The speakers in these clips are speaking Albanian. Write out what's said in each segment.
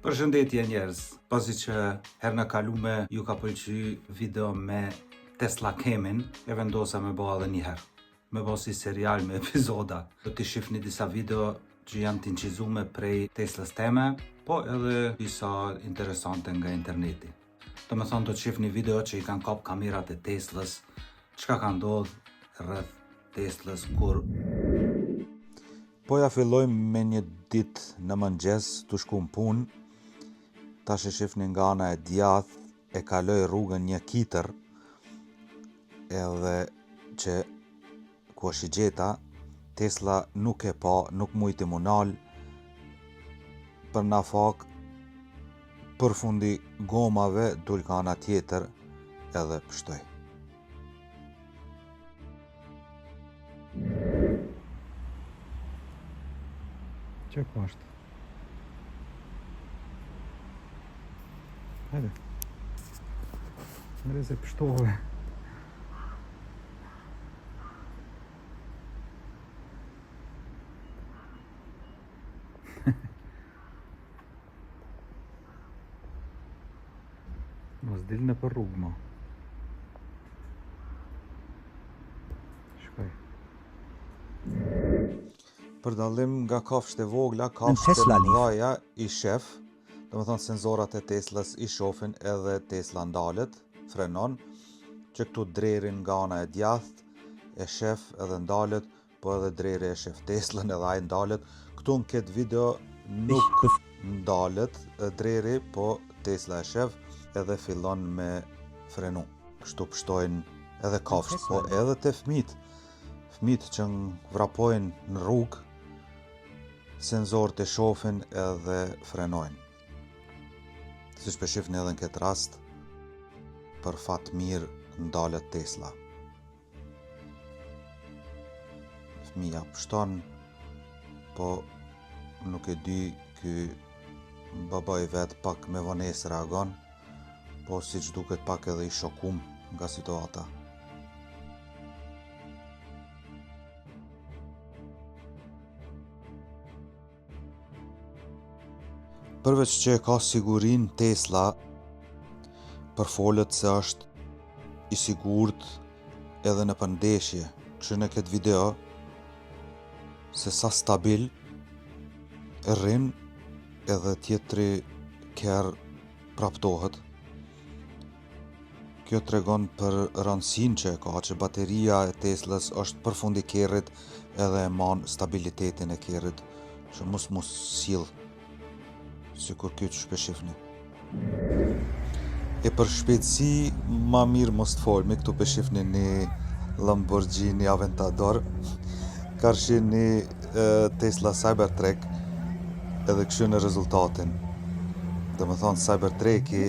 Përshëndetje njerëz, pasi që herën e kalume ju ka pëlqy video me Tesla Camin, e vendosa me bo edhe një herë. Me bo si serial me epizoda. Do t'i shifni disa video që janë të incizume prej Teslës teme, po edhe disa interesante nga interneti. Do me thonë do të shifni video që i kanë kap kamerat e Teslës, çka ka ndodhë rreth Teslës kur Po ja fillojmë me një ditë në mëngjes tu shku në punë. Tash e shifni nga ana e djathtë e kaloj rrugën një kitër edhe që ku është shigjeta, Tesla nuk e pa, nuk mujti mu nal, për nafak përfundi gomave dul ka ana tjetër edhe pështoj. Që ku është? Hajde. Mere se pështove. Mos dil nëpër rrugë ma. Shkoj. Për dallim nga kafshët e vogla, kafshët e mëdhaja i shef, do me thonë senzorat e Teslës i shofin edhe Tesla ndalet, frenon, që këtu drerin nga ana e djathtë, e shef edhe ndalet, Po edhe dreri e shef Teslën edhe ai ndalet. Këtu në këtë video nuk ndalet dreri, po Tesla e shef edhe fillon me frenu. Kështu pështojnë edhe kafshët, po edhe te fmit. Fmit që vrapojnë në rrugë, senzorët e shofin edhe frenojnë. Siç pe shifni edhe në këtë rast, për fat mirë ndalet Tesla. Fëmija pështon, po nuk e di ky baba i vet pak me vonesë reagon, po siç duket pak edhe i shokum nga situata. Përveç që e ka sigurinë Tesla, përfolët se është i sigurt edhe nëpër ndeshje. Kështu në këtë video se sa stabil rrin edhe tjetri kerr praptohet. Kjo tregon për rëndësinë që e ka, që bateria e Teslës është përfundi kerrit edhe e man stabilitetin e kerrit, që mos mu sill sikur ky që pe shifni. E për shpejtësi ma mirë mos të folmi, këtu pe shifni një Lamborghini Aventador, karshi një Tesla Cybertruck edhe kështu rezultatin. Do me thonë Cybertrucki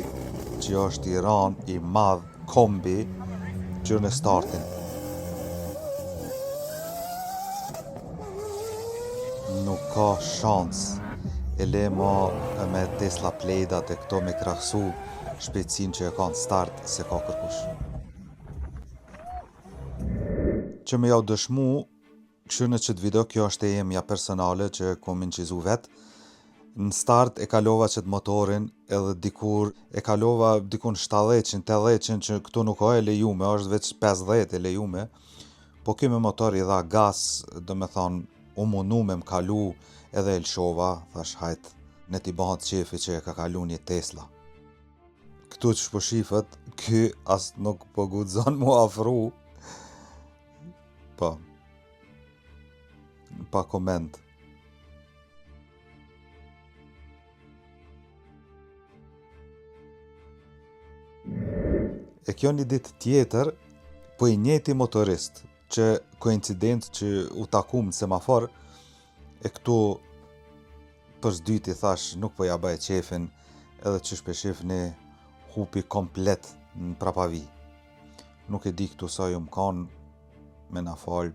që është i ran, i madh, kombi, që në startin. Nuk ka shans e le ma me Tesla Plaidat e këto me krahasu shpejtësinë që e ka në start se ka kërkush. Që me jau dëshmu Kështu në qëtë video, kjo është e jemja personale që kom incizu vet. Në start e kalova qëtë motorin edhe dikur e kalova diku në 70-shin, 80-shin që këtu nuk o e lejume, është veç 50 e lejume. Po ky me motor i dha gas, do me thonë, u mundu me më kalu edhe e lëshova, thash hajt, ne t'i bëhet qefi që e ka kalu një Tesla. Këtu që po shifet, ky as nuk po guxon mu afru, Po. Pa koment. E kjo një ditë tjetër, po i njëjti motorist, që koincidencë që u takum në semafor, e këtu për s'dyti thash nuk po ja bëj qefin, edhe qysh pe shifni hupi komplet në prapavi. Nuk e di këtu sa jom kanë me na fal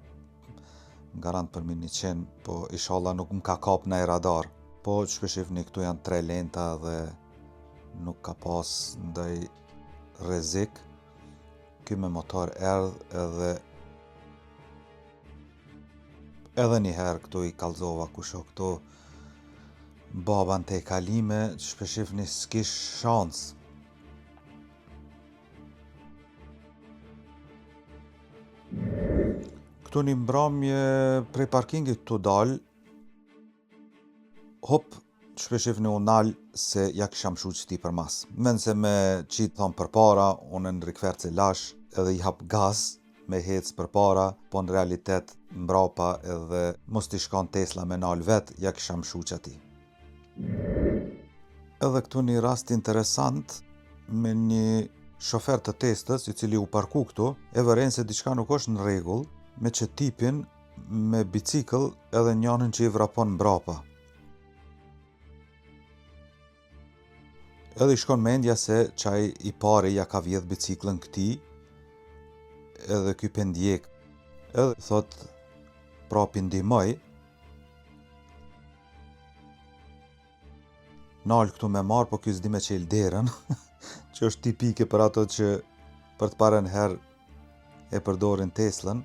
garant përmi 100, po ishalla nuk më ka kap naj radar. Po që pe shifni këtu janë tre lenta dhe nuk ka pas ndaj rrezik. Ky me motor erdh edhe edhe një herë këtu i kallzova kush o këtu. Baba në tejkalime, që pe shifni s'kish shans. Këtu një mbramje prej parkingit tu dal, hop, që pe shifni u nal se ja kisha mshu qëti përmas. N'vend se me qitë thonë përpara, unë në rikverc e lash edhe i hap gaz me hec përpara, po në realitet mbrapa edhe mos t'ish kan Tesla me nal vet, ja kisha mshu qati. Edhe këtu një rast interesant me një shofer të Teslës, i cili u parku këtu, e vëren se diçka nuk është në rregull, me që tipin me bicikl edhe njanën që i vrapon mbrapa. Edhe i shkon mendja se qaj i pari ja ka vjedh biciklën këtij, edhe ky pe ndjek. Edhe thot pra p'i ndihmoj. Nal këtu me marr, po ky s'di me çel derën, që është tipike për ato që për të parën herë e përdorin Teslën.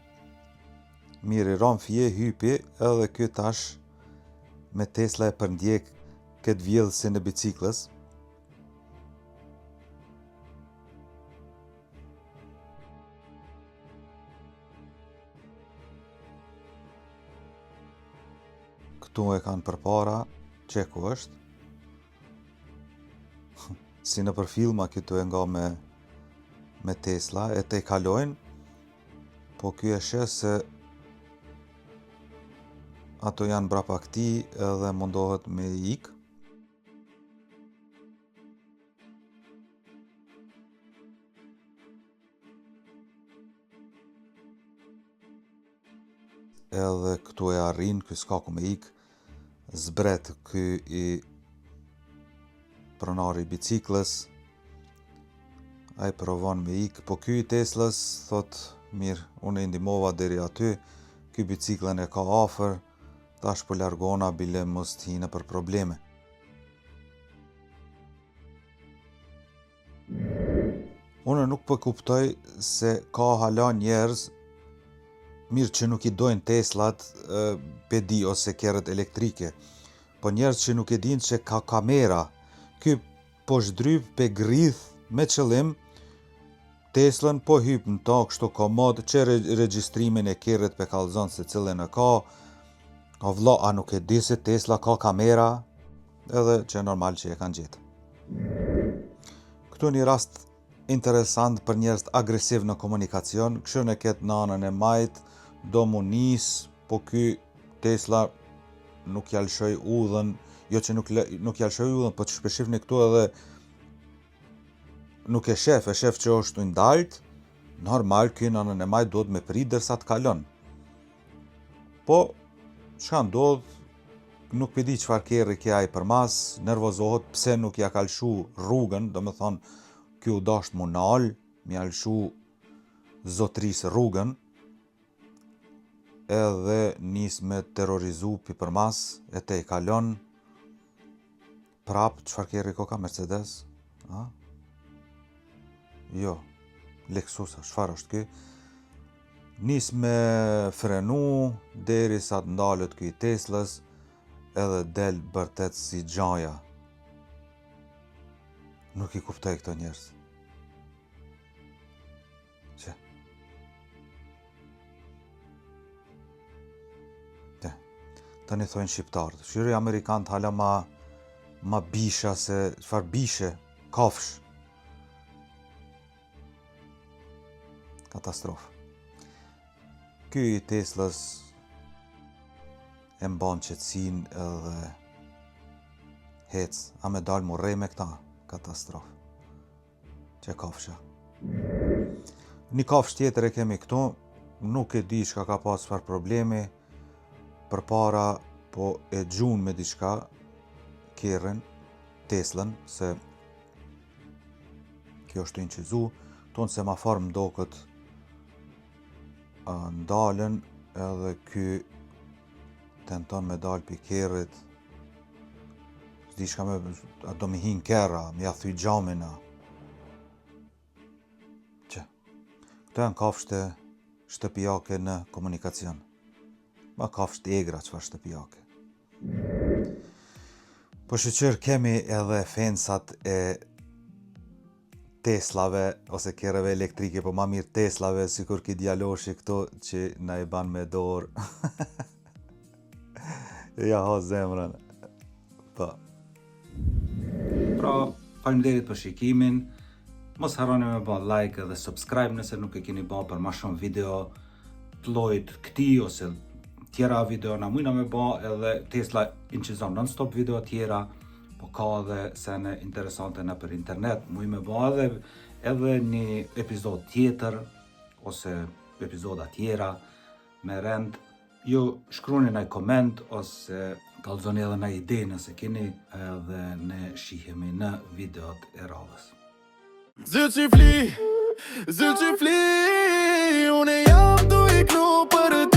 Mirë, i ran fije, hypi, edhe ky tash me Tesla e përndjek këtë vjedhësin e biciklës. Këtu e kanë përpara, qe ku është. Si nëpër filma këtu e nga me, me Tesla, e tejkalojnë, po ky e sheh se ato janë brapa këtij edhe mundohet me ik. Edhe këtu e arrin, ky s'ka ku me ik, zbret ky i pronari i biciklës, ai provon me ik, po ky i Teslës thot, mirë, unë e ndihmova deri aty, ky biciklën e ka afër, tash po largona bile mos të hi nëpër probleme. Unë nuk po kuptoj se ka hala njerëz mirë që nuk i dojnë Teslat, pe di ose kerret elektrike, po njerëz që nuk e dinë që ka kamera, ky po zhdryp pe grith me qëllim Teslën po hyp në ta kështu komod që regjistrimin e kerrit pe kallzon se cilën e ka, o vlla a nuk e di se Tesla ka kamera, edhe që normal që e kanë gjetë. Këtu një rast interesant për njerëz agresiv në komunikacion, kështu në këtë në anën e majt, do mu nis, po ky Tesla nuk ja lëshoi udhën, jo që nuk, nuk ja lëshoi udhën, po që pe shifni këtu edhe nuk e shef, e shef që është tu ndalt, normal ky në anën e majt duhet me prit derisa të kalon. Po, çka ndodh, nuk pe di çfarë kerri ke ai përmas, nervozohet pse nuk ja ka lëshu rrugën, domethonë, ky u dasht mu nal, me ja lëshu zotrisë rrugën, edhe nis me terrorizu pi përmas, e tejkalon, prap, çfarë kerri koka, Mercedes, a? Jo, Lexus, çfarë është ky? Nis me frenu, deri sa të ndalet ky i Teslës, edhe del bërtet si gjaja. Nuk i kuptoj këto njerëz. Që? Te. Tani thojnë shqiptarët. Shyqyr amerikanët hala ma, ma bisha se, çfarë bishe, kafsh. Katastrofë. Ky i Teslës e mban qetësinë edhe hec, a me dalë mu rre me këta, katastrofë. Që kafsha. Një kafshë tjetër e kemi këtu, nuk e di çka ka pas çfarë problemi, përpara po e gjun me diçka, kerrin, Teslën, se kjo është inçizu, tonë semafor më doket ndalen edhe ky tenton me dalë pi kerrit, s'di çka me, a do me hi n'kerr, me ja thy xhamin, a. Që, këto janë kafshët shtëpiake në komunikacion. Ma kafshët e egra çfarë shtëpiake. Po shyqyr kemi edhe fensat e Teslave ose kerreve elektrike, po ma mirë Teslave, sikur ki djaloshi këtu që na i ban me dorë. ja ha zemrën. Po. Pra, faleminderit për shikimin. Mos harroni me ba like dhe subscribe nëse nuk e keni ba për ma shumë video të llojit këtij ose tjera video na mujna me ba edhe Tesla incizon non-stop video tjera, po ka edhe sene interesante nëpër internet, muj me ba edhe edhe një epizod tjetër ose epizoda tjera me rend. Ju shkruani në koment ose kallzoni edhe në ide nëse keni edhe ne shihemi në videot e radhës. Zylqifli, Zylqifli Unë jam tu i knu për ty.